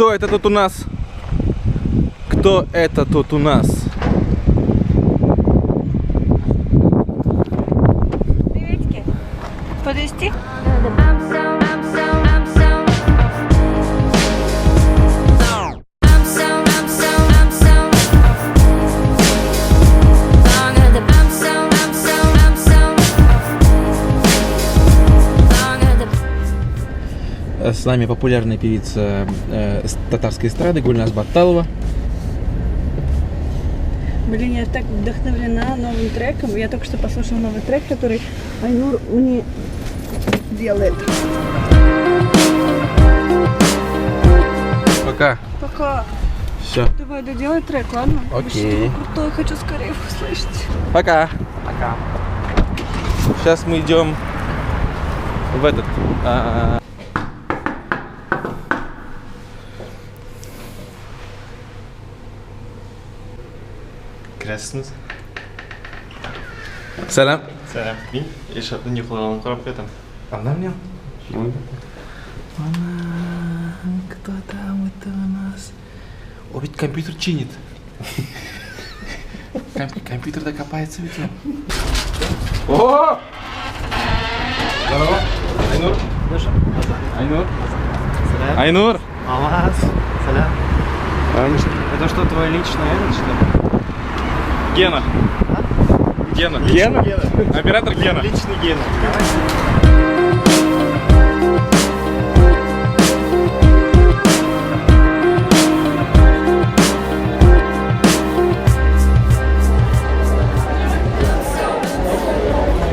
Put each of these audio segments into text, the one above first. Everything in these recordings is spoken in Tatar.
Кто это тут у нас? Кто это тут у нас? Приветики. Подвести? С нами популярная певица татарской эстрады Гульназ Батталова. Блин, я так вдохновлена новым треком. Я только что послушала новый трек, который Айнур мне делает. Пока. Пока. Все. Давай, доделай трек, ладно? Окей. Вообще такой крутой, хочу скорее его услышать. Пока. Пока. Сейчас мы идем в этот. Керәсез. Сәлам. Сәлам. Мин Илшатның йоклаганын карап ятам. Она мне? Она, кто там это у нас? О, ведь компьютер чинит. Компьютер докопается ведь он. О! Здорово. Айнур. Айнур. Айнур. Алмаз. Сәлам. Это что, твой личный этот, что ли? Гена. Гена. Гена? Оператор Гена. Личный Гена.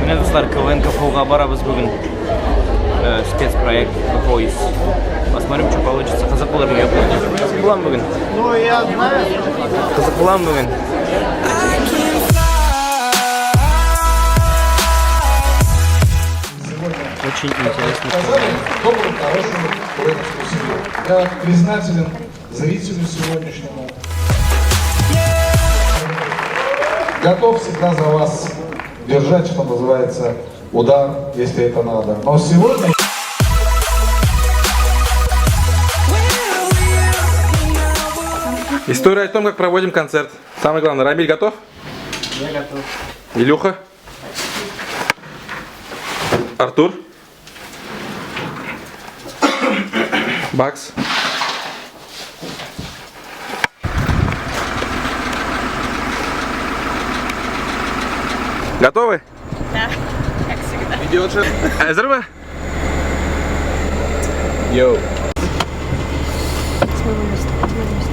Менә дуслар, КВН КФУга барабыз бүген. Спецпроект Voice. Посмотрим, что получится. Кызык булырмы, юкмы? Кызык буламы бүген? Ну, я знаю. Кызык буламы бүген? Очень интересно. Сказали добрую, хорошую КВНовскую семью. Я признателен зрителю сегодняшнему. Готов всегда за вас держать, что называется, удар, если это надо. Но сегодня... История о том, как проводим концерт. Самое главное, Рамиль готов? Я готов. Илюха? Артур? Бакс? Готовы? Да, как всегда. Идет же. Әзерме? Йоу. С моего места, с моего места.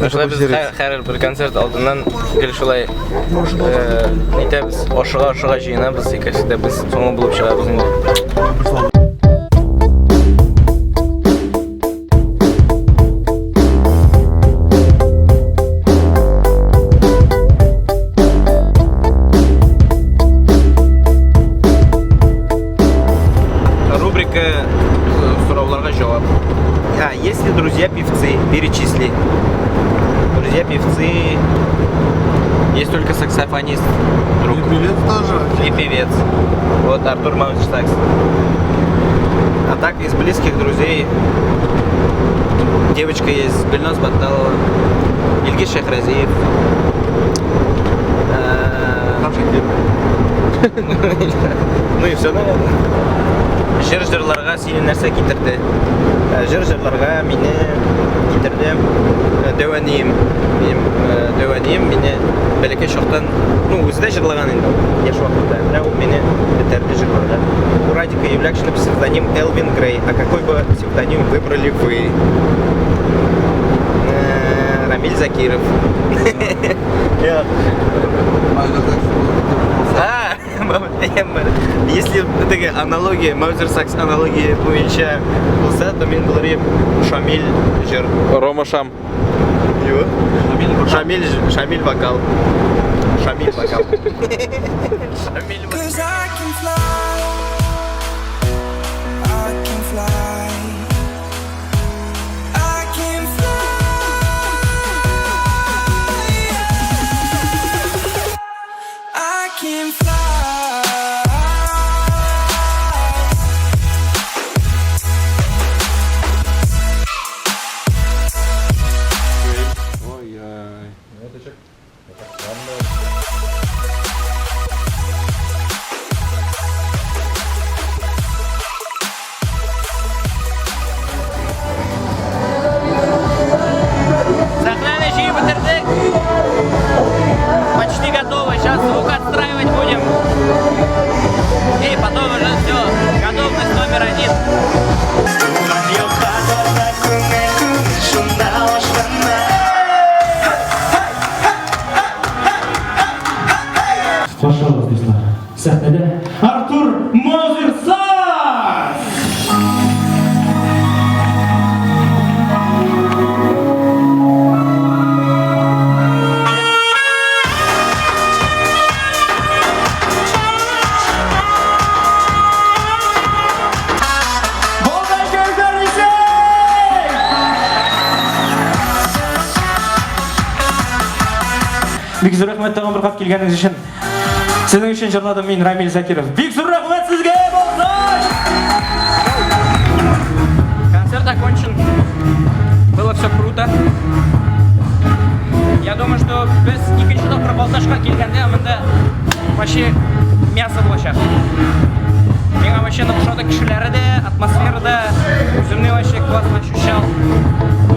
Шулай без һәр бер концерт алдыннан гел шулай нитәбез, ашыга-ашыга җыенабыз, и как всегда без соңгы булып чыгабыз инде. Рубрика сорауларга җавап. А, есть ли друзья певцы? Перечисли. Друзья певцы. Есть только саксофонист. Друг. И певец тоже. И певец. Вот Артур Маузерсакс. А так из близких друзей девочка есть, Гульназ Батталова, Ильгиз Шайхразиев. Ну и все, наверное. Җыр җырларга сине нәрсә китерде? Җыр җырларга мине китерде дәү әнием. Минем дәү әнием мине бәләкәй чактан, ну, үзе дә җырлаган инде ул, яшь вакытта. Менә ул мине этәрде җырларга. У Радика Юлякшина псевдоним Элвин Грей. А какой бы псевдоним выбрали вы? Рамиль Закиров. А, если такая аналогия, Маузер Сакс аналогия буенча булса, то мин булыр идем Шамиль җыр. Рома Шам. Юк. Шамиль, Шамиль вокал. Шамиль вокал. Шамиль вокал. Бик зур рәхмәт тагын бер кат килгәнегез өчен. Сезнең өчен җырладым мин, Рамил Закиров. Бик зур рәхмәт сезгә, Балтач! Концерт окончен. Было все круто. Я думаю, что без икенче тапкыр Балтачка килгәндә монда вообще мясо булачак. Миңа вообще ошады кешеләре дә, атмосфера да, үземне вообще классно ощущал.